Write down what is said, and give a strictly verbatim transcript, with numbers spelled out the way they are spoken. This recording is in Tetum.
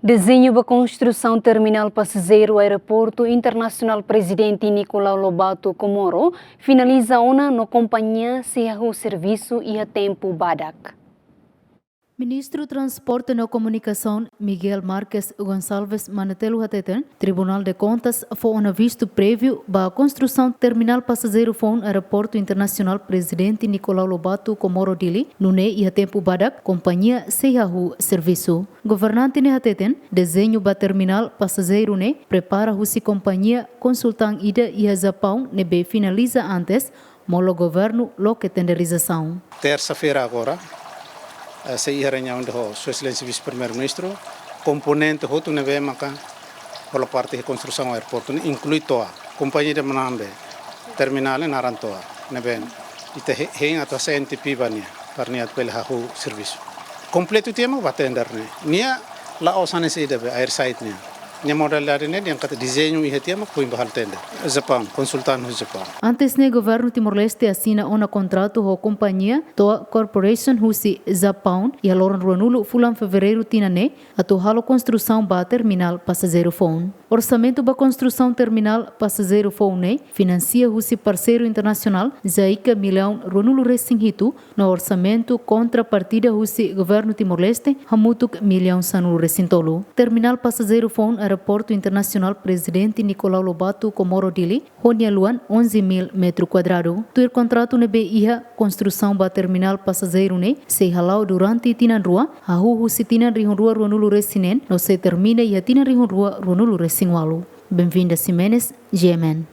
Dezeñu ba konstrusaun terminál pasajeiru Aeroportu Internasionál Prezidente Nicolau Lobato Comoro finaliza ona no kompañia sei hahú servisu iha tempu badak. Ministru Transporte no Komunikasaun Miguel Marques Gonçalves Manetelu hateten, Tribunál de Kontas fó ona vistu préviu ba konstrusaun terminál pasajeiru foun Aeroportu Internasionál Prezidente Nicolau Lobato Comoro Dili, nune'e iha tempu badak kompañia sei hahú servisu. Governante ne'e hateten, dezeñu ba terminál pasajeiru ne'e prepara husi kompañia konsultan ida iha Japaun ne'ebé finaliza antes, molok governu loke tenderizasaun. Tersa-feira agora, eh, sei iha reuniaun ida ho Sua Exelénsia Vise-Primeiru-Ministru, komponente hotu ne'ebé maka hola parte iha konstrusaun aeroportu ne'e, inklui toa, kompañia ida manán be, terminál ne'e naran toa, ne'ebé ita he-, hein atu hasa'e N T P ba nia, para nia atu bele hahú servisu. Kompletu tiha mak ba tender ne'e. Nia la'ós hanesan ida be, airside nian. Nia modalidade ne'e dehan katak dezeñu iha tiha mak foin ba halo tender. Japaun, konsultan husi Japaun. Antes ne'e governu Timor-Leste asina ona kontratu ho kompañia Toa Corporation husi Japaun iha loron ruanulu fulan Fevereiru tinan ne'e atu halo konstrusaun ba terminál pasajeiru foun. Orsamentu ba konstrusaun terminál pasajeiru foun ne'e finansia husi parseiru internasionál JICA millaun ruanulu resin hitu, no orsamentu kontrapartida husi governu Timor-Leste hamutuk millaun sanulu resin tolu. Terminál pasajeiru foun Aeroportu Internasionál Prezidente Nicolau Lobato Comoro Dili ho nia luan onze mil metru kuadradu. Tuir kontratu ne'ebé iha, konstrusaun ba terminál pasajeiru ne'e sei hala'o durante tinan rua, hahú husi tinan rihun rua ruanulu resin neen, no sei termina iha tinan rihun rua ruanulu resin ualu. Benvinda Ximenes, G M N.